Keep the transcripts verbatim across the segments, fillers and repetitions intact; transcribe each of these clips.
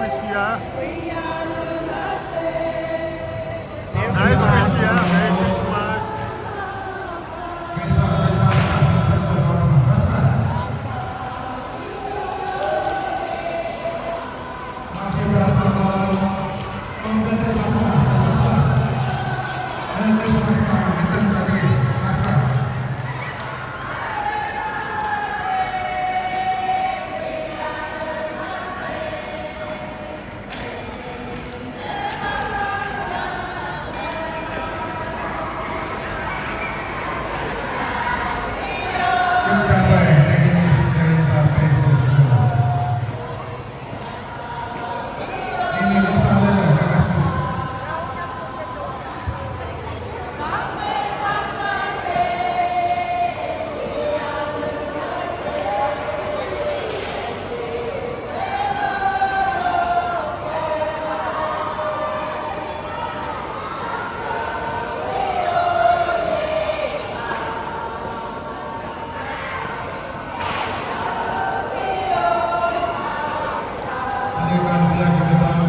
Nice fish, yeah. Very big one.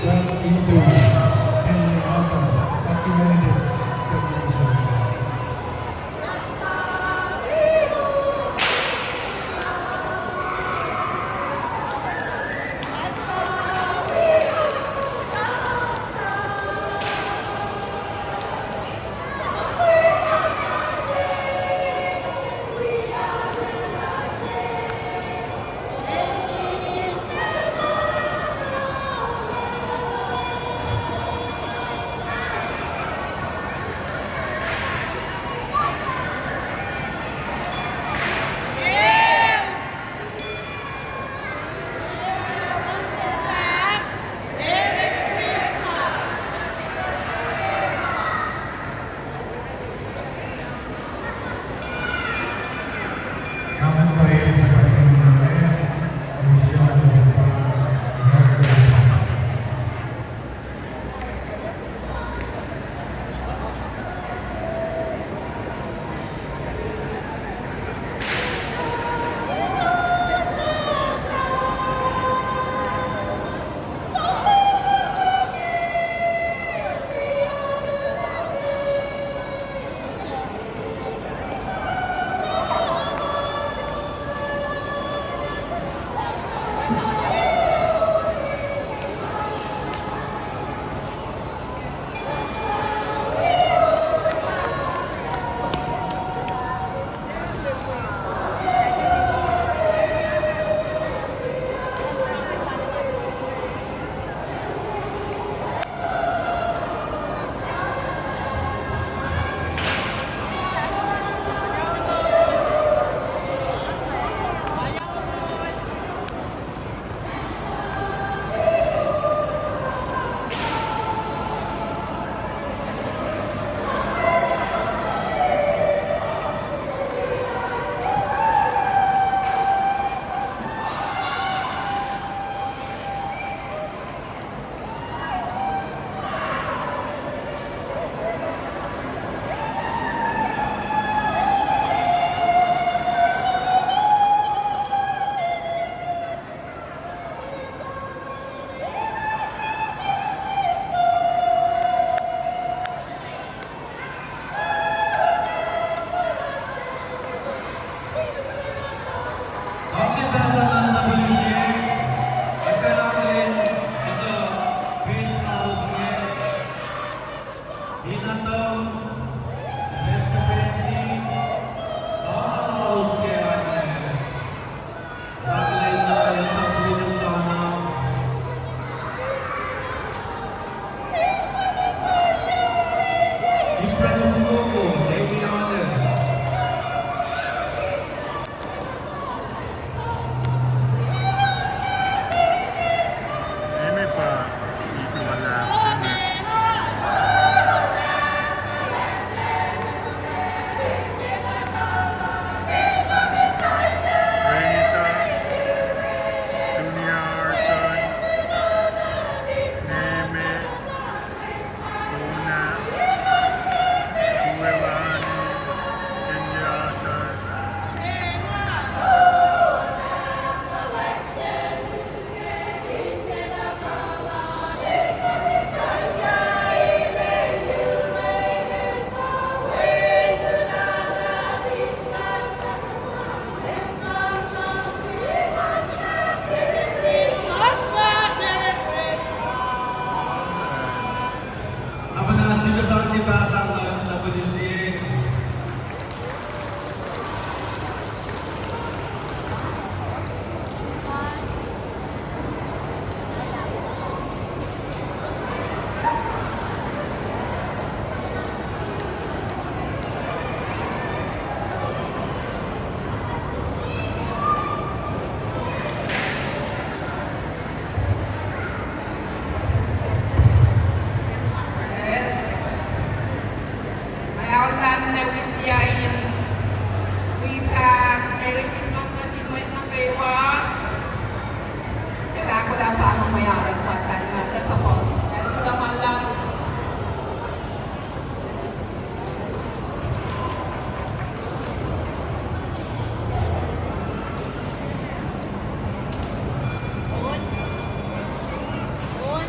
That video, any other documented television.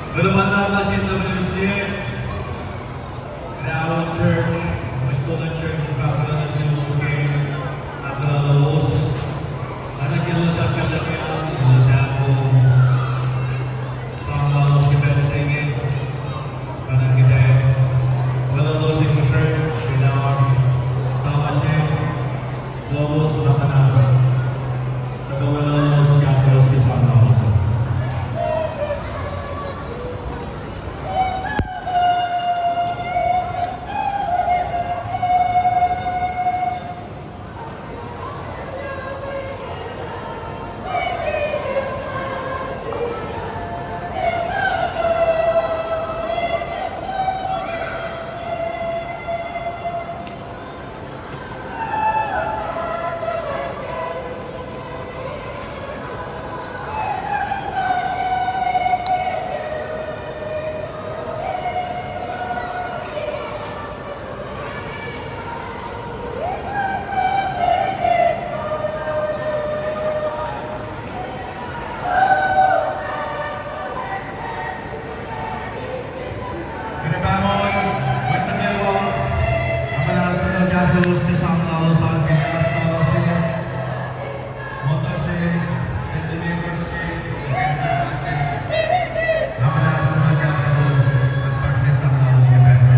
Kuloh ma luhlahp nuh sin W C A, Raun Church, mwet kol luhn church, fahk kuloh nuh suwos ke ahkolah lowos. Nga nuh ke elos ahkkahlwemye an, elos ahko sang lalos ke pacl se inge. Pacna kuht ac weluhlos in kosre, srihk lasr, tala se, lowos, na muhnahs. Kuht ac weluhlos, kahklos ke sang lalos. Kuht ac pahngon mwet nuh kwewa, na muhnahs tuh kahklos ke sang lalos an, finne oasr tala se, mota se, sendine se, sendine se, na muhnahs tuh kahklos, kuht fahsr ke sang lalos ke pacl se.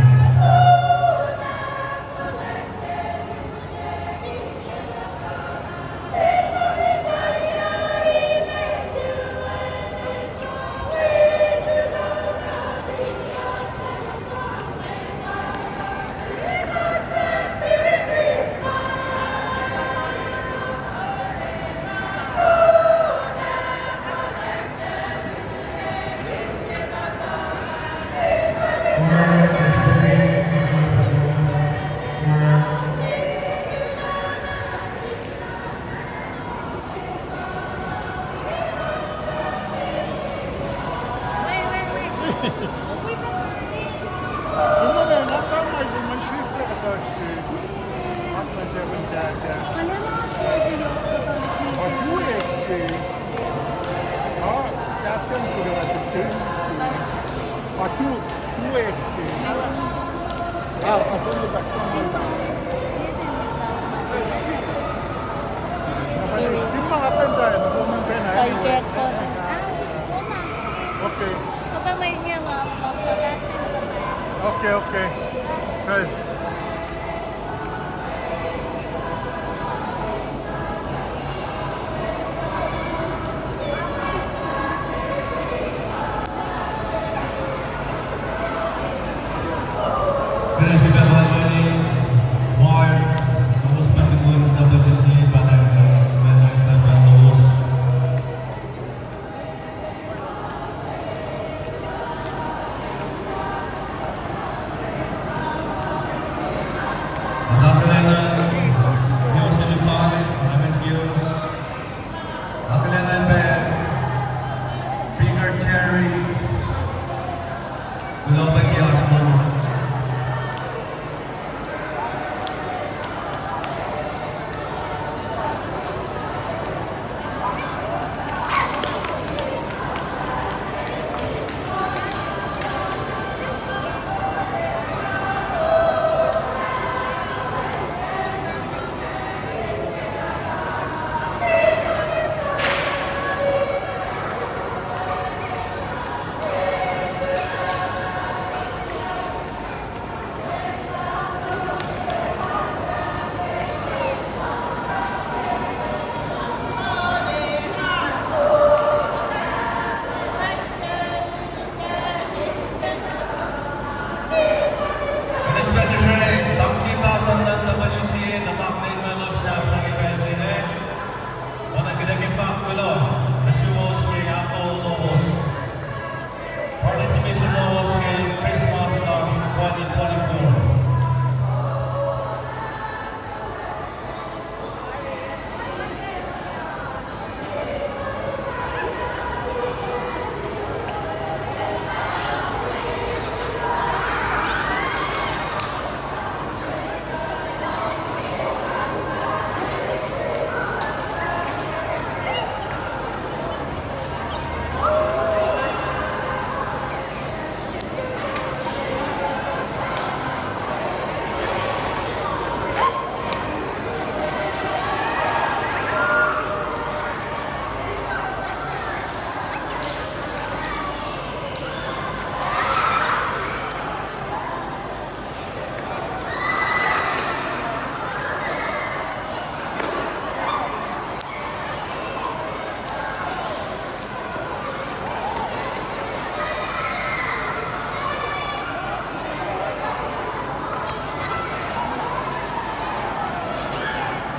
Wait, wait, wait. Kom na, na sa ma kom in srihk ke kuhtuh srihk. Mas na tiac kom in tiac, tiac. Kom na, na sa ma kom in srihk ke kuhtuh srihk. Ac tu ek se. Ah, kahs kom in kuh ke lah tiac. Ah, tu, tu ek se. Ah, ah, tu ek se. Anyway. Okay. Okay, okay. Hey. Kuloh sifacna